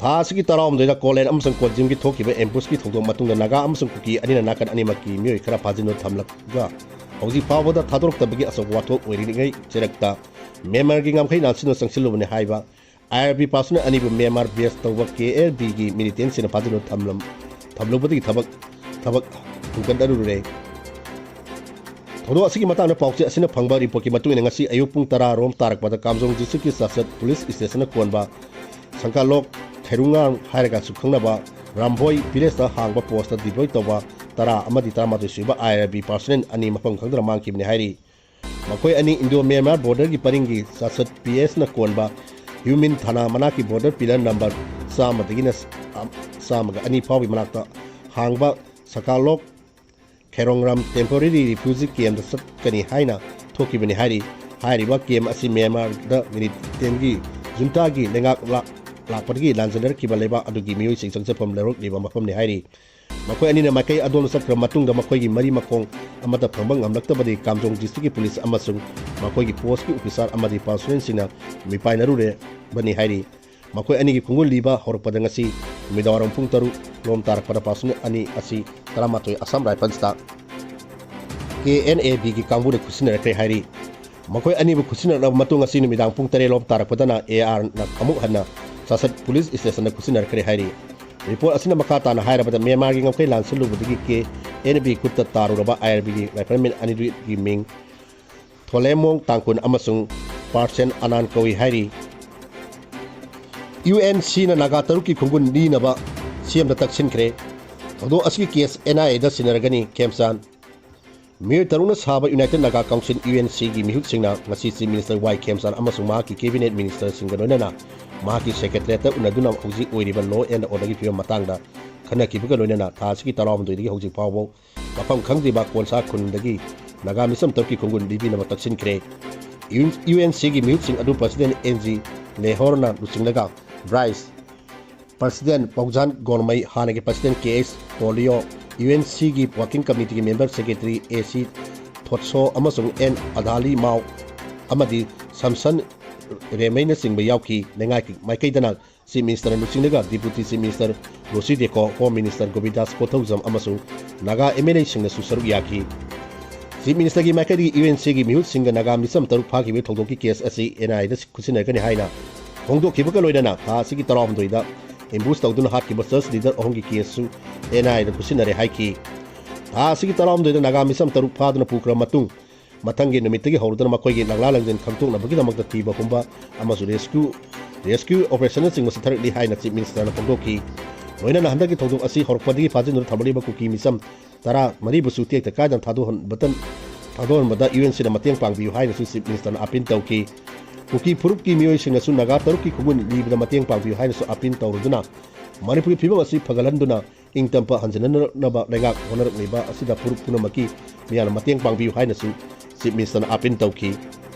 ꯊꯥ ꯑꯁꯤꯒꯤ ꯇꯔꯥꯍꯨꯝꯗꯣꯏꯗ ꯀꯣꯂꯦꯟ ꯑꯃꯁꯨꯡ ꯀꯣꯟꯖꯤꯝꯒꯤ ꯊꯣꯛꯈꯤꯕ ꯑꯦꯝꯕꯨꯁꯀꯤ ꯊꯧꯗꯣꯛ ꯃꯇꯨꯡꯗ ꯅꯥꯒꯥ ꯑꯃꯁꯨꯡ ꯀꯨꯀꯤ ꯑꯅꯤꯅ ꯅꯥꯀꯟ ꯑꯅꯤꯃꯛꯀꯤ ꯃꯤꯑꯣꯏ ꯈꯔ ꯐꯥꯖꯤꯟꯗꯨꯅ ꯊꯝꯂꯒ ꯍꯧꯖꯤꯛ ꯐꯥꯎꯕꯗ ꯊꯥꯗꯣꯔꯛꯇꯕꯒꯤ ꯑꯆꯧꯕ ꯋꯥꯊꯣꯛ ꯑꯣꯏꯔꯤꯉꯩ ꯆꯩꯔꯛꯇ ꯃ꯭ꯌꯥꯟꯃꯥꯔꯒꯤ ꯉꯝꯈꯩ ꯂꯥꯟꯁꯤꯟꯗꯨꯅ ꯆꯪꯁꯤꯜꯂꯨꯕꯅꯤ ꯍꯥꯏꯕ ꯑꯥꯏ ꯑꯥꯔ ꯕꯤ ꯄꯥꯔꯁꯣꯅꯦꯜ ꯑꯅꯤꯕꯨ ꯃ꯭ꯌꯥꯟꯃꯥꯔ ꯕꯦꯁ ꯇꯧꯕ ꯀꯦ ꯑꯦꯜ ꯕꯤꯒꯤ ꯃꯤꯂꯤꯇꯦꯟꯁꯤꯡꯅ ꯐꯥꯖꯤꯟꯗꯨꯅ ꯊꯝꯂꯝ-, ꯊꯝꯂꯨꯕꯗꯒꯤ ꯊꯕꯛ, ꯊꯕꯛ ꯍꯨꯟꯒꯠꯅꯔꯨꯔꯦ꯫ ꯊꯧꯗꯣꯛ ꯑꯁꯤꯒꯤ ꯃꯇꯥꯡꯗ ꯄꯥꯎꯆꯦ ꯑꯁꯤꯅ ꯐꯪꯕ ꯔꯤꯄꯣꯔꯠꯀꯤ ꯃꯇꯨꯡ ꯏꯟꯅ ꯉꯁꯤ ꯑꯌꯨꯛ ꯄꯨꯡ ꯇꯔꯥ ꯔꯣꯝ ꯇꯥꯔꯛꯄꯗ ꯀꯥꯝꯖꯣꯡ ꯗꯤꯁꯇ꯭ꯔꯤꯛꯀꯤ ꯆꯥꯆꯠ ꯄꯨꯂꯤꯁ ꯁ꯭ꯇꯦꯁꯟꯅ ꯀꯣꯟꯕ ꯁꯪꯀꯥꯂꯣꯛ ꯈꯦꯔꯨꯉꯥꯡ ꯍꯥꯏꯔꯒꯁꯨ ꯈꯪꯅꯕ ꯔꯥꯝꯚꯣꯏ ꯚꯤꯂꯦꯖꯇ ꯍꯥꯡꯕ ꯄꯣꯁꯇ ꯗꯤꯄ꯭ꯂꯣꯏ ꯇꯧꯕ ꯇꯔꯥ ꯑꯃꯗꯤ ꯇꯔꯥꯃꯥꯊꯣꯏ ꯁꯨꯕ ꯑꯥꯏ ꯑꯥꯔ ꯕꯤ ꯄꯥꯔꯁꯣꯅꯦꯜ ꯑꯅꯤ ꯃꯐꯝ ꯈꯪꯗꯅ ꯃꯥꯡꯈꯤꯕꯅꯤ ꯍꯥꯏꯔꯤ꯫ ꯃꯈꯣꯏ ꯑꯅꯤ ꯏꯟꯗꯣ ꯃ꯭ꯌꯥꯟꯃꯥꯔ ꯕꯣꯔꯗꯔꯒꯤ ꯄꯔꯤꯡꯒꯤ ꯆꯥꯆꯠ ꯄꯤ ꯑꯦꯁꯅ ꯀꯣꯟꯕ ꯍ꯭ꯌꯨꯃꯤꯟ ꯊꯥꯅꯥ ꯃꯅꯥꯛꯀꯤ ꯕꯣꯔꯗꯔ ꯄꯤꯂꯔ ꯅꯝꯕꯔ ꯆꯥꯝꯃꯗꯒꯤꯅ ꯆꯥꯝꯃꯒ ꯑꯅꯤ ꯐꯥꯎꯕꯒꯤ ꯃꯅꯥꯛꯇ ꯍꯥꯡꯕ ꯁꯀꯥꯂꯣꯛ ꯈꯦꯔꯣꯡꯔꯥꯝ ꯇꯦꯝꯄꯣꯔꯦꯔꯤ ꯔꯤꯐ꯭ꯌꯨꯖꯤ ꯀꯦꯝꯗ ꯆꯠꯀꯅꯤ ꯍꯥꯏꯅ ꯊꯣꯛꯈꯤꯕꯅꯤ ꯍꯥꯏꯔꯤ꯫ ꯍꯥꯏꯔꯤꯕ ꯀꯦꯝ ꯑꯁꯤ ꯃ꯭ꯌꯥꯟꯃꯥꯔꯗ ꯃꯤꯂꯤꯇꯦꯟꯒꯤ ꯖꯨꯟꯇꯥꯒꯤ ꯂꯩꯉꯥꯛ ꯂꯥꯛ-, ꯂꯥꯛꯄꯗꯒꯤ ꯂꯥꯟꯖꯦꯟꯅꯔꯛꯈꯤꯕ ꯂꯩꯕꯥꯛ ꯑꯗꯨꯒꯤ ꯃꯤꯑꯣꯏꯁꯤꯡ ꯆꯪꯖꯐꯝ ꯂꯧꯔꯛꯂꯤꯕ ꯃꯐꯝꯅꯤ ꯍꯥꯏꯔꯤ꯫ ꯃꯈꯣꯏ ꯑꯅꯤꯅ ꯃꯥꯏꯀꯩ ꯑꯗꯣꯝꯗ ꯆꯠꯈ꯭ꯔꯕ ꯃꯇꯨꯡꯗ ꯃꯈꯣꯏꯒꯤ ꯃꯔꯤ ꯃꯈꯣꯡ ꯑꯃꯠꯇ ꯐꯪꯕ ꯉꯝꯂꯛꯇꯕꯗꯒꯤ ꯀꯥꯝꯖꯣꯡ ꯗꯤꯁꯇ꯭ꯔꯤꯛꯀꯤ ꯄꯨꯂꯤꯁ ꯑꯃꯁꯨꯡ ꯃꯈꯣꯏꯒꯤ ꯄꯣꯁꯀꯤ ꯑꯣꯐꯤꯁꯥꯔ ꯑꯃꯗꯤ ꯄꯥꯔꯁꯣꯅꯦꯜꯁꯤꯡꯅ ꯃꯤꯄꯥꯏꯅꯔꯨꯔꯕꯅꯤ ꯍꯥꯏꯔꯤ꯫ ꯃꯈꯣꯏ ꯑꯅꯤꯒꯤ ꯈꯣꯡꯒꯨꯜ ꯂꯤꯕ ꯍꯧꯔꯛꯄꯗ ꯉꯁꯤ ꯅꯨꯃꯤꯗꯥꯡꯋꯥꯏꯔꯝ ꯄꯨꯡ ꯇꯔꯨꯛ ꯂꯣꯝ ꯇꯥꯔꯛꯄꯗ ꯄꯥꯔꯁꯣꯅꯦꯜ ꯑꯅꯤ ꯑꯁꯤ ꯇꯔꯥꯃꯥꯊꯣꯏ ꯑꯁꯥꯝ ꯔꯥꯏꯐꯜꯁꯇ ꯀꯦ ꯑꯦꯟ ꯑꯦ ꯕꯤꯒꯤ ꯀꯥꯡꯕꯨꯅ ꯈꯨꯠꯁꯤꯟꯅꯔꯛꯈ꯭ꯔꯦ ꯍꯥꯏꯔꯤ꯫ ꯃꯈꯣꯏ ꯑꯅꯤꯕꯨ ꯈꯨꯠꯁꯤꯟꯅꯔꯛꯂꯕ ꯃꯇꯨꯡ ꯉꯁꯤ ꯅꯨꯃꯤꯗꯥꯡ ꯄꯨꯡ ꯇꯔꯦꯠ ꯂꯣꯝ ꯇꯥꯔꯛꯄꯗꯅ ꯑꯦ ꯑꯥꯔꯅ ꯑꯃꯨꯛ ꯍꯟꯅ ꯆꯥꯆꯠ ꯄꯨꯂꯤꯁ ꯁ꯭ꯇꯦꯁꯟꯗ ꯈꯨꯠꯁꯤꯟꯅꯔꯛꯈ꯭ꯔꯦ ꯍꯥꯏꯔꯤ꯫ ꯔꯤꯄꯣꯔꯠ ꯑꯁꯤꯅ ꯃꯈꯥ ꯇꯥꯅ ꯍꯥꯏꯔꯕꯗ ꯃ꯭ꯌꯥꯟꯃꯥꯔꯒꯤ ꯉꯝꯈꯩ ꯂꯥꯟꯁꯤꯜꯂꯨꯕꯗꯒꯤ ꯀꯦ ꯑꯦꯟ ꯕꯤ ꯈꯨꯠꯇ ꯇꯥꯔꯨꯔꯕ ꯑꯥꯏ ꯑꯥꯔ ꯕꯤꯒꯤ ꯔꯥꯏꯐꯜꯃꯦꯟ ꯑꯅꯤꯗꯨꯒꯤ ꯃꯤꯡ ꯊꯣꯂꯦꯃꯣꯡ ꯇꯥꯡꯀꯨꯟ ꯑꯃꯁꯨꯡ ꯄꯥꯔꯁꯦꯟ ꯑꯅꯥꯟ ꯀꯧꯏ ꯍꯥꯏꯔꯤ꯫ ꯌꯨ ꯑꯦꯟ ꯁꯤꯅ ꯅꯥꯒꯥ ꯇꯔꯨꯛꯀꯤ ꯈꯣꯡꯒꯨꯜ ꯂꯤꯅꯕ ꯁꯤ ꯑꯦꯝꯗ ꯇꯛꯁꯤꯟꯈ꯭ꯔꯦ꯫ ꯊꯧꯗꯣꯛ ꯑꯁꯤꯒꯤ ꯀꯦꯁ ꯑꯦꯟ ꯑꯥꯏ ꯑꯦꯗ ꯁꯤꯟꯅꯔꯒꯅꯤ꯫ ꯈꯦꯝꯆꯥꯟ꯫ ꯃꯤꯑꯣꯏ ꯇꯔꯨꯛꯅ ꯁꯥꯕ United Naga Council, U N ꯁꯤꯒꯤ ꯃꯤꯍꯨꯠꯁꯤꯡꯅ ꯉꯁꯤ ꯆꯤꯐ ꯃꯤꯅꯤꯁꯇꯔ ꯋꯥꯏ ꯈꯦꯝꯆꯥꯟ ꯑꯃꯁꯨꯡ ꯃꯍꯥꯛꯀꯤ ꯀꯦꯕꯤꯅꯦꯠ ꯃꯤꯅꯤꯁꯇꯔꯁꯤꯡꯒ ꯂꯣꯏꯅꯅ ꯃꯍꯥꯛꯀꯤ ꯁꯦꯀ꯭ꯔꯦꯇꯦꯔꯤꯌꯦꯠꯇ ꯎꯅꯗꯨꯅ ꯍꯧꯖꯤꯛ ꯑꯣꯏꯔꯤꯕ ꯂꯣ ꯑꯦꯟꯗ ꯑꯣꯔꯗꯔꯒꯤ ꯐꯤꯕꯝ ꯃꯇꯥꯡꯗ ꯈꯟꯅꯈꯤꯕꯒ ꯂꯣꯏꯅꯅ ꯊꯥ ꯑꯁꯤꯒꯤ ꯇꯔꯥꯍꯨꯝꯗꯣꯏꯗꯒꯤ ꯍꯧꯖꯤꯛ ꯐꯥꯎꯕ ꯃꯐꯝ ꯈꯪꯗ꯭ꯔꯤꯕ ꯀꯣꯟꯁꯥ ꯈꯨꯟꯗꯒꯤ ꯅꯥꯒꯥ ꯃꯤꯆꯝ ꯇꯔꯨꯛꯀꯤ ꯈꯣꯡꯒꯨꯜ ꯂꯤꯕꯤꯅꯕ ꯇꯛꯁꯤꯟꯈ꯭ꯔꯦ꯫ ꯌꯨ-, ꯌꯨ ꯑꯦꯟ ꯁꯤꯒꯤ ꯃꯤꯍꯨꯠꯁꯤꯡ ꯑꯗꯨ ꯄ꯭ꯔꯁꯤꯗꯦꯟ ꯑꯦꯟ ꯖꯤ ꯂꯦꯍꯣꯔꯅ ꯂꯨꯆꯤꯡꯂꯒ ꯕ꯭ꯔꯥꯏꯁ ꯄ꯭ꯔꯁꯤꯗꯦꯟ ꯄꯧꯖꯥꯟ ꯒꯣꯔꯃꯩ, ꯍꯥꯟꯅꯒꯤ ꯄ꯭ꯔꯁꯤꯗꯦꯟ ꯀꯦ ꯑꯩꯆ ꯄꯣꯂꯤꯌꯣ, ꯌꯨ ꯑꯦꯟ ꯁꯤꯒꯤ ꯋꯥꯔꯀꯤꯡ ꯀꯃꯤꯇꯤꯒꯤ member secretary A C Thotso ꯑꯃꯁꯨꯡ ꯑꯦꯟ ꯑꯗꯥꯂꯤ ꯃꯥꯎ ꯑꯃꯗꯤ ꯁꯝꯁꯟ ꯔꯦꯃꯩꯅꯆꯤꯡꯕ ꯌꯥꯎꯈꯤ꯫ ꯂꯩꯉꯥꯛꯀꯤ ꯃꯥꯏꯀꯩꯗꯅ ꯆꯤꯐ ꯃꯤꯅꯤꯁꯇꯔꯅ ꯂꯨꯆꯤꯡꯂꯒ deputy chief minister Losii Dikho, home minister Gobindas Konthoujam ꯑꯃꯁꯨꯡ ꯅꯥꯒꯥ ꯑꯦꯝ ꯑꯦꯜ ꯑꯦꯁꯤꯡꯅꯁꯨ ꯁꯔꯨꯛ ꯌꯥꯈꯤ꯫ ꯆꯤꯐ ꯃꯤꯅꯤꯁꯇꯔꯒꯤ ꯃꯥꯏꯀꯩꯗꯒꯤ ꯌꯨ ꯑꯦꯟ ꯁꯤꯒꯤ ꯃꯤꯍꯨꯠꯁꯤꯡꯒ ꯅꯥꯒꯥ ꯃꯤꯆꯝ ꯇꯔꯨꯛ ꯐꯥꯈꯤꯕꯒꯤ ꯊꯧꯗꯣꯛꯀꯤ ꯀꯦꯁ ꯑꯁꯤ ꯑꯦꯟ ꯑꯥꯏ ꯑꯦꯗ ꯈꯨꯠꯁꯤꯟꯅꯔꯛꯀꯅꯤ ꯍꯥꯏꯅ ꯐꯣꯡꯗꯣꯛꯈꯤꯕꯒ ꯂꯣꯏꯅꯅ ꯊꯥ ꯑꯁꯤꯒꯤ ꯇꯔꯥꯍꯨꯝꯗꯣꯏꯗ ꯑꯦꯝꯕꯨꯁ ꯇꯧꯗꯨꯅ ꯍꯥꯠꯈꯤꯕ ꯆꯔꯆ ꯂꯤꯗꯔ ꯑꯍꯨꯝꯒꯤ ꯀꯦꯁꯁꯨ ꯑꯦꯟ ꯑꯥꯏ ꯑꯦꯗ ꯈꯨꯠꯁꯤꯟꯅꯔꯦ ꯍꯥꯏꯈꯤ꯫ ꯊꯥ ꯑꯁꯤꯒꯤ ꯇꯔꯥꯍꯨꯝꯗꯣꯏꯗ ꯅꯥꯒꯥ ꯃꯤꯆꯝ ꯇꯔꯨꯛ ꯐꯥꯗꯨꯅ ꯄꯨꯈ꯭ꯔ ꯃꯇꯨꯡ, ꯃꯊꯪꯒꯤ ꯅꯨꯃꯤꯠꯇꯒꯤ ꯍꯧꯔꯗꯨꯅ ꯃꯈꯣꯏꯒꯤ ꯂꯪꯂꯥ ꯂꯪꯖꯦꯜ ꯈꯪꯗꯣꯛꯅꯕꯒꯤꯗꯃꯛꯇ ꯊꯤꯕ ꯍꯨꯝꯕ ꯑꯃꯁꯨꯡ ꯔꯦꯁꯀ꯭ꯌꯨ, ꯔꯦꯁꯀ꯭ꯌꯨ ꯑꯣꯄꯔꯦꯁꯟꯅꯆꯤꯡꯕ ꯆꯠꯊꯔꯛꯂꯤ ꯍꯥꯏꯅ ꯆꯤꯐ ꯃꯤꯅꯤꯁꯇꯔꯅ ꯐꯣꯡꯗꯣꯛꯈꯤ꯫ ꯂꯣꯏꯅꯅ ꯍꯟꯗꯛꯀꯤ ꯊꯧꯗꯣꯛ ꯑꯁꯤ ꯍꯧꯔꯛꯄꯗꯒꯤ ꯐꯥꯖꯤꯟꯗꯨꯅ ꯊꯝꯂꯤꯕ ꯀꯨꯀꯤ ꯃꯤꯆꯝ ꯇꯔꯥ ꯃꯔꯤꯕꯨꯁꯨ ꯇꯦꯛꯇ ꯀꯥꯏꯗꯅ ꯊꯥꯗꯣꯛꯍꯟꯕꯇ-, ꯊꯥꯗꯣꯛꯍꯟꯕꯗ ꯌꯨ ꯑꯦꯟ ꯁꯤꯅ ꯃꯇꯦꯡ ꯄꯥꯡꯕꯤꯌꯨ ꯍꯥꯏꯅꯁꯨ ꯆꯤꯐ ꯃꯤꯅꯤꯁꯇꯔꯅ ꯑꯄꯤꯜ ꯇꯧꯈꯤ꯫ ꯀꯨꯀꯤ ꯐꯨꯔꯨꯞꯀꯤ ꯃꯤꯑꯣꯏꯁꯤꯡꯅꯁꯨ ꯅꯥꯒꯥ ꯇꯔꯨꯛꯀꯤ ꯈꯣꯡꯒꯨꯟ ꯂꯤꯕꯗ ꯃꯇꯦꯡ ꯄꯥꯡꯕꯤꯌꯨ ꯍꯥꯏꯅꯁꯨ ꯑꯄꯤꯜ ꯇꯧꯔꯗꯨꯅ ꯃꯅꯤꯄꯨꯔꯒꯤ ꯐꯤꯕꯝ ꯑꯁꯤ ꯐꯒꯠꯍꯟꯗꯨꯅ ꯏꯪ ꯇꯞꯄ ꯍꯟꯖꯤꯟꯅꯅꯕ ꯂꯩꯉꯥꯛ ꯍꯣꯠꯅꯔꯛꯂꯤꯕ ꯑꯁꯤꯗ ꯐꯨꯔꯨꯞ ꯄꯨꯝꯅꯃꯛꯀꯤ ꯃꯤꯌꯥꯝꯅ ꯃꯇꯦꯡ ꯄꯥꯡꯕꯤꯌꯨ ꯍꯥꯏꯅꯁꯨ ꯆꯤꯐ ꯃꯤꯅꯤꯁꯇꯔꯅ ꯑꯄꯤꯜ ꯇꯧꯈꯤ꯫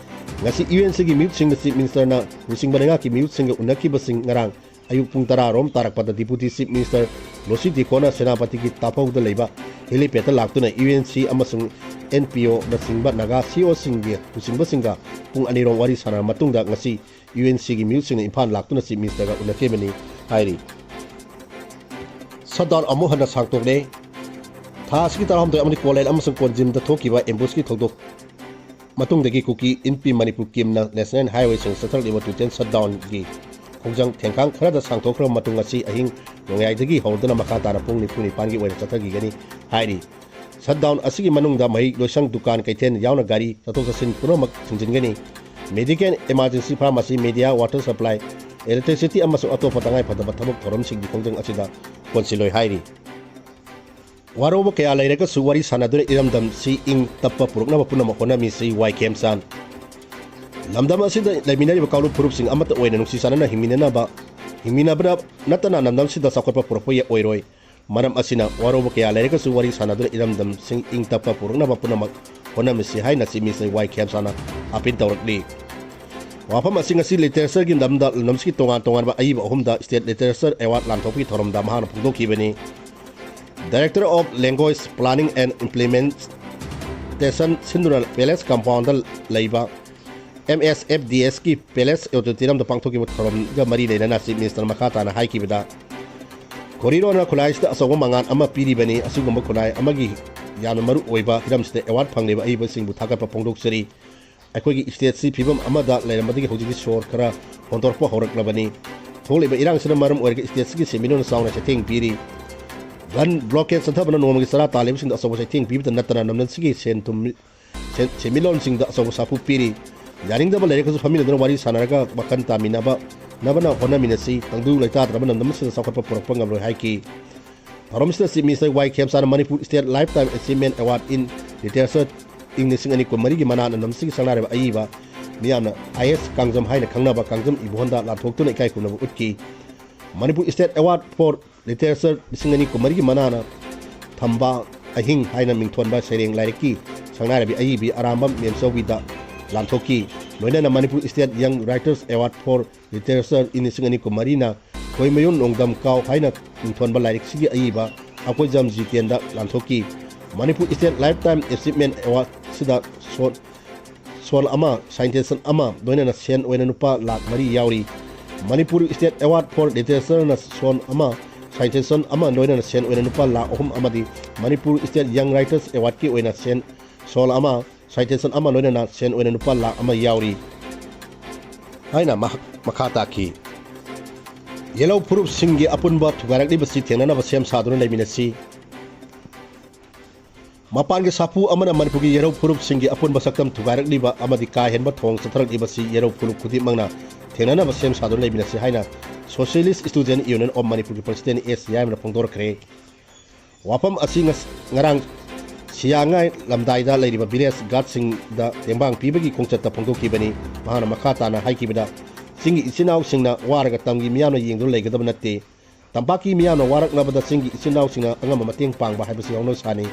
ꯉꯁꯤ ꯌꯨ ꯑꯦꯟ ꯁꯤꯒꯤ ꯃꯤꯍꯨꯠꯁꯤꯡꯅ ꯆꯤꯐ ꯃꯤꯅꯤꯁꯇꯔꯅ ꯂꯨꯆꯤꯡꯕ ꯂꯩꯉꯥꯛꯀꯤ ꯃꯤꯍꯨꯠꯁꯤꯡꯒ ꯎꯅꯈꯤꯕꯁꯤꯡ ꯉꯔꯥꯡ ꯑꯌꯨꯛ ꯄꯨꯡ ꯇꯔꯥ ꯔꯣꯝ ꯇꯥꯔꯛꯄꯗ ꯗꯤꯄꯨꯇꯤ ꯆꯤꯐ ꯃꯤꯅꯤꯁꯇꯔ ꯂꯣꯁꯤ ꯗꯤꯀꯣꯅ ꯁꯦꯅꯥꯄꯇꯤꯒꯤ ꯇꯥꯐꯧꯗ ꯂꯩꯕ ꯍꯦꯂꯤꯄꯦꯗꯇ ꯂꯥꯛꯇꯨꯅ ꯌꯨ ꯑꯦꯟ ꯁꯤ ꯑꯃꯁꯨꯡ ꯑꯦꯟ ꯄꯤ ꯑꯣꯅꯆꯤꯡꯕ ꯅꯥꯒꯥ ꯁꯤ ꯏ ꯑꯣꯁꯤꯡꯒꯤ ꯂꯨꯆꯤꯡꯕꯁꯤꯡꯒ ꯄꯨꯡ ꯑꯅꯤꯔꯣꯝ ꯋꯥꯔꯤ ꯁꯥꯟꯅꯔꯕ ꯃꯇꯨꯡꯗ ꯉꯁꯤ ꯌꯨ ꯑꯦꯟ ꯁꯤꯒꯤ ꯃꯤꯍꯨꯠꯁꯤꯡꯅ ꯏꯝꯐꯥꯜ ꯂꯥꯛꯇꯨꯅ ꯆꯤꯐ ꯃꯤꯅꯤꯁꯇꯔꯒ ꯎꯅꯈꯤꯕꯅꯤ ꯍꯥꯏꯔꯤ꯫ ꯁꯠꯗꯥꯎꯟ ꯑꯃꯨꯛ ꯍꯟꯅ ꯁꯥꯡꯇꯣꯛꯂꯦ꯫ ꯊꯥ ꯑꯁꯤꯒꯤ ꯇꯔꯥꯍꯨꯝꯗꯣꯏ ꯑꯃꯗꯤ ꯀꯣꯂꯦꯟ ꯑꯃꯁꯨꯡ ꯀꯣꯟꯖꯤꯝꯗ ꯊꯣꯛꯈꯤꯕ ꯑꯦꯝꯕꯨꯁꯀꯤ ꯊꯧꯗꯣꯛ ꯃꯇꯨꯡꯗꯒꯤ ꯀꯨꯀꯤ ꯏꯟꯄꯤ ꯃꯅꯤꯄꯨꯔ ꯀꯤꯝꯅ ꯅꯦꯁꯅꯦꯜ ꯍꯥꯏꯋꯦꯁꯤꯡ ꯆꯠꯊꯔꯛꯂꯤꯕ ꯇꯨ ꯇꯦꯟ ꯁꯠꯗꯥꯎꯟꯒꯤ ꯈꯣꯡꯖꯪ ꯊꯦꯡꯈꯥꯡ ꯈꯔꯗ ꯁꯥꯡꯊꯣꯛꯈ꯭ꯔꯕ ꯃꯇꯨꯡ ꯉꯁꯤ ꯑꯍꯤꯡ ꯅꯣꯡꯌꯥꯏꯗꯒꯤ ꯍꯧꯔꯗꯨꯅ ꯃꯈꯥ ꯇꯥꯅ ꯄꯨꯡ ꯅꯤꯐꯨ ꯅꯤꯄꯥꯟꯒꯤ ꯑꯣꯏꯅ ꯆꯠꯊꯈꯤꯒꯅꯤ ꯍꯥꯏꯔꯤ꯫ ꯁꯠꯗꯥꯎꯟ ꯑꯁꯤꯒꯤ ꯃꯅꯨꯡꯗ ꯃꯍꯩ ꯂꯣꯏꯁꯪ, ꯗꯨꯀꯥꯟ, ꯀꯩꯊꯦꯜ ꯌꯥꯎꯅ ꯒꯥꯔꯤ ꯆꯠꯊꯣꯛ ꯆꯠꯁꯤꯟ ꯄꯨꯝꯅꯃꯛ ꯊꯤꯡꯖꯤꯟꯒꯅꯤ꯫ Medical, emergency, pharmacy, media, water supply, electricity ꯑꯃꯁꯨꯡ ꯑꯇꯣꯞꯄ ꯇꯉꯥꯏꯐꯗꯕ ꯊꯕꯛ ꯊꯧꯔꯝꯁꯤꯡꯗꯤ ꯈꯣꯡꯖꯪ ꯑꯁꯤꯗ ꯀꯣꯟꯁꯤꯜꯂꯣꯏ ꯍꯥꯏꯔꯤ꯫ ꯋꯥꯔꯧꯕ ꯀꯌꯥ ꯂꯩꯔꯒꯁꯨ ꯋꯥꯔꯤ ꯁꯥꯟꯅꯗꯨꯅ ꯏꯔꯝꯗꯝꯁꯤ ꯏꯪ ꯇꯞꯄ ꯄꯨꯔꯛꯅꯕ ꯄꯨꯝꯅꯃꯛ ꯍꯣꯠꯅꯃꯤꯁꯤ ꯋꯥꯏ ꯈꯦꯝꯆꯥꯟ꯫ ꯂꯝꯗꯝ ꯑꯁꯤꯗ ꯂꯩꯃꯤꯟꯅꯔꯤꯕ ꯀꯥꯡꯂꯨꯞ ꯐꯨꯔꯨꯞꯁꯤꯡ ꯑꯃꯠꯇ ꯑꯣꯏꯅ ꯅꯨꯡꯁꯤ ꯆꯥꯟꯅꯅ ꯍꯤꯡꯃꯤꯟꯅꯅꯕ, ꯍꯤꯡꯃꯤꯟꯅꯕꯅ ꯅꯠꯇꯅ ꯂꯝꯗꯝꯁꯤꯗ ꯆꯥꯎꯈꯠꯄ ꯄꯨꯔꯛꯄ ꯌ-, ꯑꯣꯏꯔꯣꯏ꯫ ꯃꯔꯝ ꯑꯁꯤꯅ ꯋꯥꯔꯧꯕ ꯀꯌꯥ ꯂꯩꯔꯒꯁꯨ ꯋꯥꯔꯤ ꯁꯥꯟꯅꯗꯨꯅ ꯏꯔꯝꯗꯝꯁꯤꯡ ꯏꯪ ꯇꯞꯄ ꯄꯨꯔꯛꯅꯕ ꯄꯨꯝꯅꯃꯛ ꯍꯣꯠꯅꯃꯤꯁꯤ ꯍꯥꯏꯅ ꯆꯤꯐ ꯃꯤꯅꯤꯁꯇꯔ ꯋꯥꯏ ꯈꯦꯝꯆꯥꯟꯅ ꯑꯄꯤꯜ ꯇꯧꯔꯛꯂꯤ꯫ ꯋꯥꯐꯝ ꯑꯁꯤ ꯉꯁꯤ ꯂꯤꯇꯔꯦꯆꯔꯒꯤ ꯂꯝꯗ ꯂꯝꯗꯝꯁꯤꯒꯤ ꯇꯣꯉꯥꯟ ꯇꯣꯉꯥꯟꯕ ꯑꯏꯕ ꯑꯍꯨꯝꯗ ꯁ꯭ꯇꯦꯠ ꯂꯤꯇꯔꯦꯆꯔ ꯑꯦꯋꯥꯔꯗ ꯂꯥꯟꯊꯣꯛꯄꯒꯤ ꯊꯧꯔꯝꯗ ꯃꯍꯥꯛꯅ ꯐꯣꯡꯗꯣꯛꯈꯤꯕꯅꯤ꯫ Director of Language Planning and Implementation ꯁꯤꯟꯗꯨꯅ ꯄꯦꯂꯦꯁ ꯀꯝꯄꯥꯎꯟꯗ ꯂꯩꯕ ꯑꯦꯝ ꯑꯦꯁ ꯑꯦꯐ ꯗꯤ ꯑꯦꯁꯀꯤ ꯄꯦꯂꯦꯁ ꯑꯣꯗꯤꯇꯣꯔꯤꯌꯝꯗ ꯄꯥꯡꯊꯣꯛꯈꯤꯕ ꯊꯧꯔꯝꯒ ꯃꯔꯤ ꯂꯩꯅꯅ ꯆꯤꯐ ꯃꯤꯅꯤꯁꯇꯔ ꯃꯈꯥ ꯇꯥꯅ ꯍꯥꯏꯈꯤꯕꯗ, ꯈꯣꯔꯤꯔꯣꯅ ꯈꯨꯟꯅꯥꯏꯁꯤꯗ ꯑꯆꯧꯕ ꯃꯉꯥꯜ ꯑꯃ ꯄꯤꯔꯤꯕꯅꯤ꯫ ꯑꯁꯤꯒꯨꯝꯕ ꯈꯨꯟꯅꯥꯏ ꯑꯃꯒꯤ ꯌꯥꯝꯅ ꯃꯔꯨ ꯑꯣꯏꯕ ꯍꯤꯔꯝꯁꯤꯗ ꯑꯦꯋꯥꯔꯗ ꯐꯪꯂꯤꯕ ꯑꯏꯕꯁꯤꯡꯕꯨ ꯊꯥꯒꯠꯄ ꯐꯣꯡꯗꯣꯛꯆꯔꯤ꯫ ꯑꯩꯈꯣꯏꯒꯤ ꯁ꯭ꯇꯦꯠꯁꯤ ꯐꯤꯕꯝ ꯑꯃꯗ ꯂꯩꯔꯝꯕꯗꯒꯤ ꯍꯧꯖꯤꯛꯇꯤ ꯁꯣꯔ ꯈꯔ ꯍꯣꯟꯗꯣꯔꯛꯄ ꯍꯧꯔꯛꯂꯕꯅꯤ꯫ ꯊꯣꯛꯂꯤꯕ ꯏꯔꯥꯡꯁꯤꯅ ꯃꯔꯝ ꯑꯣꯏꯔꯒ ꯁ꯭ꯇꯦꯠꯁꯤꯒꯤ ꯁꯦꯟꯃꯤꯠꯂꯣꯟ ꯆꯥꯎꯅ ꯆꯩꯊꯦꯡ ꯄꯤꯔꯤ꯫ ꯒꯟ ꯕ꯭ꯂꯣꯀꯦꯗ ꯆꯠꯊꯕꯅ ꯅꯣꯡꯃꯒꯤ ꯆꯔꯥ ꯇꯥꯜꯂꯤꯕꯁꯤꯡꯗ ꯑꯆꯧꯕ ꯆꯩꯊꯦꯡ ꯄꯤꯕꯇ ꯅꯠꯇꯅ ꯂꯝꯗꯝꯁꯤꯒꯤ ꯁꯦꯟ ꯊꯨꯝ, ꯁꯦꯟ, ꯁꯦꯟꯃꯤꯠꯂꯣꯟꯁꯤꯡꯗ ꯑꯆꯧꯕ ꯁꯥꯐꯨ ꯄꯤꯔꯤ꯫ ꯌꯥꯅꯤꯡꯗꯕ ꯂꯩꯔꯒꯁꯨ ꯐꯝꯃꯤꯟꯅꯗꯨꯅ ꯋꯥꯔꯤ ꯁꯥꯟꯅꯔꯒ ꯋꯥꯈꯜ ꯇꯥꯃꯤꯟꯅꯕ, ꯅꯕꯅ ꯍꯣꯠꯅꯃꯤꯟꯅꯁꯤ꯫ ꯇꯪꯗꯨ ꯂꯩꯇꯥꯗ꯭ꯔꯕ ꯂꯝꯗꯝ ꯑꯁꯤꯗ ꯆꯥꯎꯈꯠꯄ ꯄꯨꯔꯛꯄ ꯉꯝꯂꯣꯏ ꯍꯥꯏꯈꯤ꯫ ꯊꯧꯔꯝꯁꯤꯗ chief minister Y ꯈꯦꯝꯆꯥꯅ Manipur State Lifetime Achievement Award in Literature ꯏꯪ ꯂꯤꯁꯤꯡ ꯑꯅꯤ ꯀꯨꯟꯃꯔꯤꯒꯤ ꯃꯅꯥ ꯂꯝꯗꯝꯁꯤꯒꯤ ꯁꯛꯅꯥꯏꯔꯕ ꯑꯏꯕ ꯃꯤꯌꯥꯝꯅ ꯑꯥꯏ ꯑꯦꯁ ꯀꯥꯡꯖꯝ ꯍꯥꯏꯅ ꯈꯪꯅꯕ ꯀꯥꯡꯖꯝ ꯏꯕꯣꯍꯟꯗ ꯂꯥꯟꯊꯣꯛꯇꯨꯅ ꯏꯀꯥꯏ ꯈꯨꯝꯅꯕ ꯎꯠꯈꯤ꯫ Manipur State Award for Literature ꯂꯤꯁꯤꯡ ꯑꯅꯤ ꯀꯨꯟꯃꯔꯤꯒꯤ ꯃꯅꯥꯅ ꯊꯝꯕꯥ ꯑꯍꯤꯡ ꯍꯥꯏꯅ ꯃꯤꯡꯊꯣꯟꯕ ꯁꯩꯔꯦꯡ ꯂꯥꯏꯔꯤꯛꯀꯤ ꯁꯛꯅꯥꯏꯔꯕꯤ ꯑꯏꯕꯤ ꯑꯔꯥꯝꯕꯝ ꯃꯦꯝꯆꯧꯕꯤꯗ ꯂꯥꯟꯊꯣꯛꯈꯤ꯫ ꯂꯣꯏꯅꯅ Manipur State Young Writers Award for Literature ꯏꯪ ꯂꯤꯁꯤꯡ ꯑꯅꯤ ꯀꯨꯟꯃꯔꯤꯅ ꯈꯣꯏꯃꯌꯨꯝ ꯅꯣꯡꯗꯝ ꯀꯥꯎ ꯍꯥꯏꯅ ꯃꯤꯡꯊꯣꯟꯕ ꯂꯥꯏꯔꯤꯛꯁꯤꯒꯤ ꯑꯏꯕ Akoijam ꯖꯤꯇꯦꯟꯗ ꯂꯥꯟꯊꯣꯛꯈꯤ꯫ Manipur State Lifetime Achievement Award ꯁꯤꯗ ꯁꯣ-, ꯁꯣꯜ ꯑꯃ, citation ꯑꯃ, ꯂꯣꯏꯅꯅ ꯁꯦꯟ ꯑꯣꯏꯅ ꯂꯨꯄꯥ ꯂꯥꯈ ꯃꯔꯤ ꯌꯥꯎꯔꯤ꯫ Manipur State Award for Literature ꯅ ꯁꯣꯜ ꯑꯃ, citation ꯑꯃ, ꯂꯣꯏꯅꯅ ꯁꯦꯟ ꯑꯣꯏꯅ ꯂꯨꯄꯥ ꯂꯥꯈ ꯑꯍꯨꯝ ꯑꯃꯗꯤ Manipur State Young Writers Award ꯀꯤ ꯑꯣꯏꯅ ꯁꯦꯟ ꯁꯣꯜ ꯑꯃ, citation ꯑꯃ, ꯂꯣꯏꯅꯅ ꯁꯦꯟ ꯑꯣꯏꯅ ꯂꯨꯄꯥ ꯂꯥꯈ ꯑꯃ ꯌꯥꯎꯔꯤ ꯍꯥꯏꯅ ꯃꯍꯥꯛ ꯃꯈꯥ ꯇꯥꯈꯤ꯫ ꯌꯦꯜꯍꯧ ꯐꯨꯔꯨꯞꯁꯤꯡꯒꯤ ꯑꯄꯨꯟꯕ ꯊꯨꯒꯥꯏꯔꯛꯂꯤꯕꯁꯤ ꯊꯦꯡꯅꯅꯕ ꯁꯦꯝ ꯁꯥꯗꯨꯅ ꯂꯩꯃꯤꯟꯅꯁꯤ꯫ ꯃꯄꯥꯟꯒꯤ ꯁꯥꯐꯨ ꯑꯃꯅ ꯃꯅꯤꯄꯨꯔꯒꯤ ꯌꯦꯜꯍꯧ ꯐꯨꯔꯨꯞꯁꯤꯡꯒꯤ ꯑꯄꯨꯟꯕ ꯁꯛꯇꯝ ꯊꯨꯒꯥꯏꯔꯛꯂꯤꯕ ꯑꯃꯗꯤ ꯀꯥ ꯍꯦꯟꯕ ꯊꯧꯑꯣꯡ ꯆꯠꯊꯔꯛꯂꯤꯕꯁꯤ ꯌꯦꯜꯍꯧ ꯐꯨꯔꯨꯞ ꯈꯨꯗꯤꯡꯃꯛꯅ ꯊꯦꯡꯅꯅꯕ ꯁꯦꯝ ꯁꯥꯗꯨꯅ ꯂꯩꯃꯤꯟꯅꯁꯤ ꯍꯥꯏꯅ Socialist Student Union of Manipur ꯒꯤ president ꯑꯦꯁ ꯌꯥꯏꯃꯅ ꯐꯣꯡꯗꯣꯔꯛꯈ꯭ꯔꯦ꯫ ꯋꯥꯐꯝ ꯑꯁꯤ ꯉꯁ-, ꯉꯔꯥꯡ ꯁꯤꯌꯥꯉꯥꯏ ꯂꯝꯗꯥꯏꯗ ꯂꯩꯔꯤꯕ village guard ꯁꯤꯡꯗ ꯇꯦꯡꯕꯥꯡ ꯄꯤꯕꯒꯤ ꯈꯣꯡꯆꯠꯇ ꯐꯣꯡꯗꯣꯛꯈꯤꯕꯅꯤ꯫ ꯃꯍꯥꯛꯅ ꯃꯈꯥ ꯇꯥꯅ ꯍꯥꯏꯈꯤꯕꯗ, ꯆꯤꯡꯒꯤ ꯏꯆꯤꯟ ꯏꯅꯥꯎꯁꯤꯡꯅ ꯋꯥꯔꯒ ꯇꯝꯒꯤ ꯃꯤꯌꯥꯝꯅ ꯌꯦꯡꯗꯨꯅ ꯂꯩꯒꯗꯕ ꯅꯠꯇꯦ꯫ ꯇꯝꯄꯥꯛꯀꯤ ꯃꯤꯌꯥꯝꯅ ꯋꯥꯔꯛꯅꯕꯗ ꯆꯤꯡꯒꯤ ꯏꯆꯤꯟ ꯏꯅꯥꯎꯁꯤꯡꯅ ꯑꯉꯝꯕ ꯃꯇꯦꯡ ꯄꯥꯡꯕ ꯍꯥꯏꯕꯁꯤ ꯍꯧꯅꯁꯥꯅꯤ꯫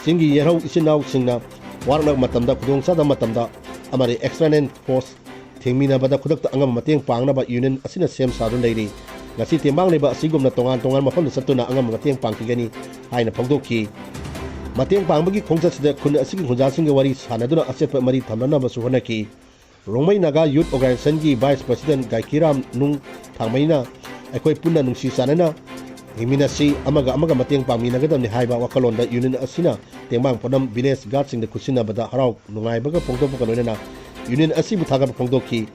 ꯆꯤꯡꯒꯤ ꯌꯦꯜꯍꯧ ꯏꯆꯤꯟ ꯏꯅꯥꯎꯁꯤꯡꯅ ꯋꯥꯔꯛꯅꯕ ꯃꯇꯝꯗ, ꯈꯨꯗꯣꯡꯆꯥꯗꯕ ꯃꯇꯝꯗ ꯑꯃꯗꯤ external force ꯊꯤꯡꯃꯤꯅꯕꯗ ꯈꯨꯗꯛꯇ ꯑꯉꯝꯕ ꯃꯇꯦꯡ ꯄꯥꯡꯅꯕ ꯌꯨꯅꯤꯌꯟ ꯑꯁꯤꯅ ꯁꯦꯝ ꯁꯥꯗꯨꯅ ꯂꯩꯔꯤ꯫ ꯉꯁꯤ ꯇꯦꯡꯕꯥꯡ ꯂꯩꯕ ꯑꯁꯤꯒꯨꯝꯅ ꯇꯣꯉꯥꯟ ꯇꯣꯉꯥꯟꯕ ꯃꯐꯝꯗ ꯆꯠꯇꯨꯅ ꯑꯉꯝꯕ ꯃꯇꯦꯡ ꯄꯥꯡꯈꯤꯒꯅꯤ ꯍꯥꯏꯅ ꯐꯣꯡꯗꯣꯛꯈꯤ꯫ ꯃꯇꯦꯡ ꯄꯥꯡꯕꯒꯤ ꯈꯣꯡꯆꯠꯁꯤꯗ ꯈꯨꯟ ꯑꯁꯤꯒꯤ ꯈꯨꯟꯖꯥꯁꯤꯡꯒ ꯋꯥꯔꯤ ꯁꯥꯟꯅꯗꯨꯅ ꯑꯆꯦꯠꯄ ꯃꯔꯤ ꯊꯝꯅꯅꯕꯁꯨ ꯍꯣꯠꯅꯈꯤ꯫ ꯔꯣꯡꯃꯩ ꯅꯥꯒꯥ ꯌꯨꯠ ꯑꯣꯔꯒꯅꯥꯏꯖꯦꯁꯟꯒꯤ ꯚꯥꯏꯁ ꯄ꯭ꯔꯁꯤꯗꯦꯟ ꯒꯥꯏꯈꯤꯔꯥꯝ ꯅꯨꯡ ꯊꯥꯡꯃꯩꯅ ꯑꯩꯈꯣꯏ ꯄꯨꯟꯅ ꯅꯨꯡꯁꯤ ꯆꯥꯟꯅꯅ ꯍꯤꯡꯃꯤꯟꯅꯁꯤ, ꯑꯃꯒ ꯑꯃꯒ ꯃꯇꯦꯡ ꯄꯥꯡꯃꯤꯟꯅꯒꯗꯕꯅꯤ ꯍꯥꯏꯕ ꯋꯥꯈꯜꯂꯣꯟꯗ ꯌꯨꯅꯤꯌꯟ ꯑꯁꯤꯅ ꯇꯦꯡꯕꯥꯡ ꯄꯣꯠꯅꯝ ꯚꯤꯂꯦꯖ ꯒꯥꯔꯗꯁꯤꯡꯗ ꯈꯨꯠꯁꯤꯟꯅꯕꯗ ꯍꯔꯥꯎ ꯅꯨꯡꯉꯥꯏꯕꯒ ꯐꯣꯡꯗꯣꯛꯄꯒ ꯂꯣꯏꯅꯅ ꯌꯨꯅꯤꯌꯟ ꯑꯁꯤꯕꯨ ꯊꯥꯒꯠꯄ ꯐꯣꯡꯗꯣꯛꯈꯤ꯫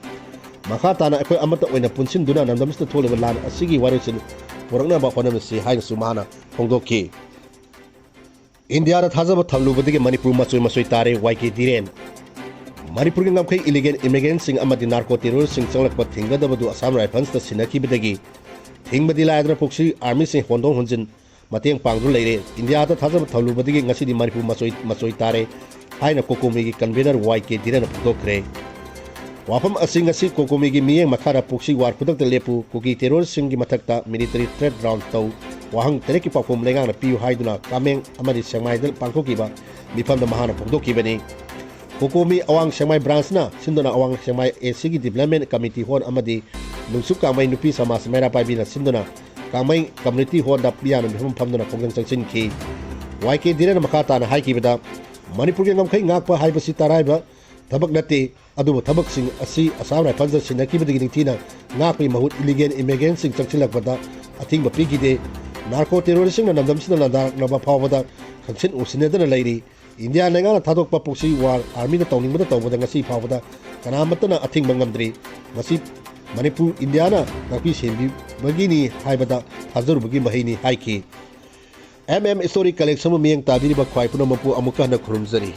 ꯃꯈꯥ ꯇꯥꯅ ꯑꯩꯈꯣꯏ ꯑꯃꯠꯇ ꯑꯣꯏꯅ ꯄꯨꯟꯁꯤꯟꯗꯨꯅ ꯂꯝꯗꯝꯁꯤꯗ ꯊꯣꯛꯂꯤꯕ ꯂꯥꯟ ꯑꯁꯤꯒꯤ ꯋꯥꯔꯣꯏꯁꯤꯟ ꯄꯨꯔꯛꯅꯕ ꯍꯣꯠꯅꯃꯤꯟꯅꯁꯤ ꯍꯥꯏꯅꯁꯨ ꯃꯍꯥꯛꯅ ꯐꯣꯡꯗꯣꯛꯈꯤ꯫ ꯏꯟꯗꯤꯌꯥꯗ ꯊꯥꯖꯕ ꯊꯝꯂꯨꯕꯗꯒꯤ ꯃꯅꯤꯄꯨꯔ ꯃꯆꯣꯏ ꯃꯆꯣꯏ ꯇꯥꯔꯦ, ꯋꯥꯏ ꯀꯦ ꯙꯤꯔꯦꯟ꯫ ꯃꯅꯤꯄꯨꯔꯒꯤ ꯉꯝꯈꯩ ꯏꯂꯤꯒꯦꯜ ꯏꯃꯤꯒ꯭ꯔꯦꯟꯁꯤꯡ ꯑꯃꯗꯤ ꯅꯥꯔꯀꯣ ꯇꯦꯔꯣꯔꯤꯁꯁꯤꯡ ꯆꯪꯂꯛꯄ ꯊꯤꯡꯒꯗꯕꯗꯨ ꯑꯁꯥꯝ ꯔꯥꯏꯐꯜꯁꯇ ꯁꯤꯟꯅꯈꯤꯕꯗꯒꯤ ꯊꯤꯡꯕꯗꯤ ꯂꯥꯏꯗꯅ ꯄ꯭ꯔꯣꯛꯁꯤ ꯑꯥꯔꯃꯤꯁꯤꯡ ꯍꯣꯟꯗꯣꯛ ꯍꯣꯟꯖꯤꯟ ꯃꯇꯦꯡ ꯄꯥꯡꯗꯨꯅ ꯂꯩꯔꯦ꯫ ꯏꯟꯗꯤꯌꯥꯗ ꯊꯥꯖꯕ ꯊꯝꯂꯨꯕꯗꯒꯤ ꯉꯁꯤꯗꯤ ꯃꯅꯤꯄꯨꯔ ꯃꯆꯣꯏ ꯃꯆꯣꯏ ꯇꯥꯔꯦ ꯍꯥꯏꯅ ꯀꯣꯀꯣꯃꯤꯒꯤ ꯀꯟꯚꯦꯅꯔ ꯋꯥꯏ ꯀꯦ ꯙꯤꯔꯦꯟꯅ ꯐꯣꯡꯗꯣꯛꯈ꯭ꯔꯦ꯫ ꯋꯥꯐꯝ ꯑꯁꯤ ꯉꯁꯤ ꯀꯣꯀꯣꯃꯤꯒꯤ ꯃꯤꯠꯌꯦꯡ ꯃꯈꯥꯗ ꯄ꯭ꯔꯣꯛꯁꯤ ꯋꯥꯔ ꯈꯨꯗꯛꯇ ꯂꯦꯞꯄꯨ, ꯀꯨꯀꯤ ꯇꯦꯔꯣꯔꯤꯁꯁꯤꯡꯒꯤ ꯃꯊꯛꯇ ꯃꯤꯂꯤꯇꯔꯤ ꯊ꯭ꯔꯦꯠ ꯔꯥꯎꯟ ꯇꯧ, ꯋꯥꯍꯪ ꯇꯔꯦꯠꯀꯤ ꯄꯥꯎꯈꯨꯝ ꯂꯩꯉꯥꯛꯅ ꯄꯤꯌꯨ ꯍꯥꯏꯗꯨꯅ ꯀꯥꯃꯦꯡ ꯑꯃꯗꯤ ꯁꯦꯛꯃꯥꯏꯗ ꯄꯥꯡꯊꯣꯛꯈꯤꯕ ꯃꯤꯐꯝꯗ ꯃꯍꯥꯛꯅ ꯐꯣꯡꯗꯣꯛꯈꯤꯕꯅꯤ꯫ ꯀꯣꯀꯣꯃꯤ ꯑꯋꯥꯡ ꯁꯦꯛꯃꯥꯏ ꯕ꯭ꯔꯥꯟꯁꯅ ꯁꯤꯟꯗꯨꯅ ꯑꯋꯥꯡ ꯁꯦꯛꯃꯥꯏ ꯑꯦ ꯁꯤꯒꯤ ꯗꯤꯕ꯭ꯂꯞꯃꯦꯟ ꯀꯃꯤꯇꯤ ꯍꯣꯜ ꯑꯃꯗꯤ ꯅꯨꯡꯁꯨꯛ ꯀꯥꯡꯃꯩ ꯅꯨꯄꯤ ꯁꯃꯥꯖ ꯃꯩꯔꯥ ꯄꯥꯏꯕꯤꯅ ꯁꯤꯟꯗꯨꯅ ꯀꯥꯡꯃꯩ ꯀꯝꯃ꯭ꯌꯨꯅꯤꯇꯤ ꯍꯣꯜꯗ ꯃꯤꯌꯥꯝꯅ ꯃꯤꯐꯝ ꯐꯝꯗꯨꯅ ꯈꯣꯡꯖꯪ ꯆꯪꯁꯤꯟꯈꯤ꯫ ꯋꯥꯏ ꯀꯦ ꯙꯤꯔꯦꯟꯅ ꯃꯈꯥ ꯇꯥꯅ ꯍꯥꯏꯈꯤꯕꯗ, ꯃꯅꯤꯄꯨꯔꯒꯤ ꯉꯝꯈꯩ ꯉꯥꯛꯄ ꯍꯥꯏꯕꯁꯤ ꯇꯔꯥꯏꯕ ꯊꯕꯛ ꯅꯠꯇꯦ, ꯑꯗꯨꯕꯨ ꯊꯕꯛꯁꯤꯡ ꯑꯁꯤ ꯑꯁꯥꯝ ꯔꯥꯏꯐꯜꯁꯇ ꯁꯤꯟꯅꯈꯤꯕꯗꯒꯤ ꯅꯤꯡꯊꯤꯅ ꯉꯥꯛꯄꯒꯤ ꯃꯍꯨꯠ ꯏꯂꯤꯒꯦꯜ ꯏꯃꯤꯒ꯭ꯔꯦꯟꯁꯤꯡ ꯆꯪꯁꯤꯜꯂꯛꯄꯗ ꯑꯊꯤꯡꯕ ꯄꯤꯈꯤꯗꯦ꯫ ꯅꯥꯔꯀꯣ ꯇꯦꯔꯣꯔꯤꯁꯁꯤꯡꯅ ꯂꯝꯗꯝꯁꯤꯗ ꯂꯥꯟꯗꯥꯔꯛꯅꯕ ꯐꯥꯎꯕꯗ ꯈꯪꯁꯤꯟ ꯎꯁꯤꯟꯅꯗꯅ ꯂꯩꯔꯤ꯫ ꯏꯟꯗꯤꯌꯥ ꯂꯩꯉꯥꯛꯅ ꯊꯥꯗꯣꯛꯄ ꯄ꯭ꯔꯣꯛꯁꯤ ꯋꯥꯔ ꯑꯥꯔꯃꯤꯅ ꯇꯧꯅꯤꯡꯕꯗ ꯇꯧꯕꯗ ꯉꯁꯤ ꯐꯥꯎꯕꯗ ꯀꯅꯥꯃꯠꯇꯅ ꯑꯊꯤꯡꯕ ꯉꯝꯗ꯭ꯔꯤ꯫ ꯃꯁꯤ ꯃꯅꯤꯄꯨꯔ ꯏꯟꯗꯤꯌꯥꯅ ꯉꯥꯛꯄꯤ ꯁꯦꯟꯕꯤꯕꯒꯤꯅꯤ ꯍꯥꯏꯕꯗ ꯊꯥꯖꯔꯨꯕꯒꯤ ꯃꯍꯩꯅꯤ ꯍꯥꯏꯈꯤ꯫ ꯑꯦꯝ ꯑꯦꯝ ꯏꯁꯇꯣꯔꯤ ꯀꯂꯦꯛꯁꯟꯕꯨ ꯃꯤꯠꯌꯦꯡ ꯇꯥꯕꯤꯔꯤꯕ ꯈ꯭ꯋꯥꯏ ꯄꯨꯝꯅꯃꯛꯄꯨ ꯑꯃꯨꯛꯀ ꯍꯟꯅ ꯈꯨꯔꯨꯝꯖꯔꯤ꯫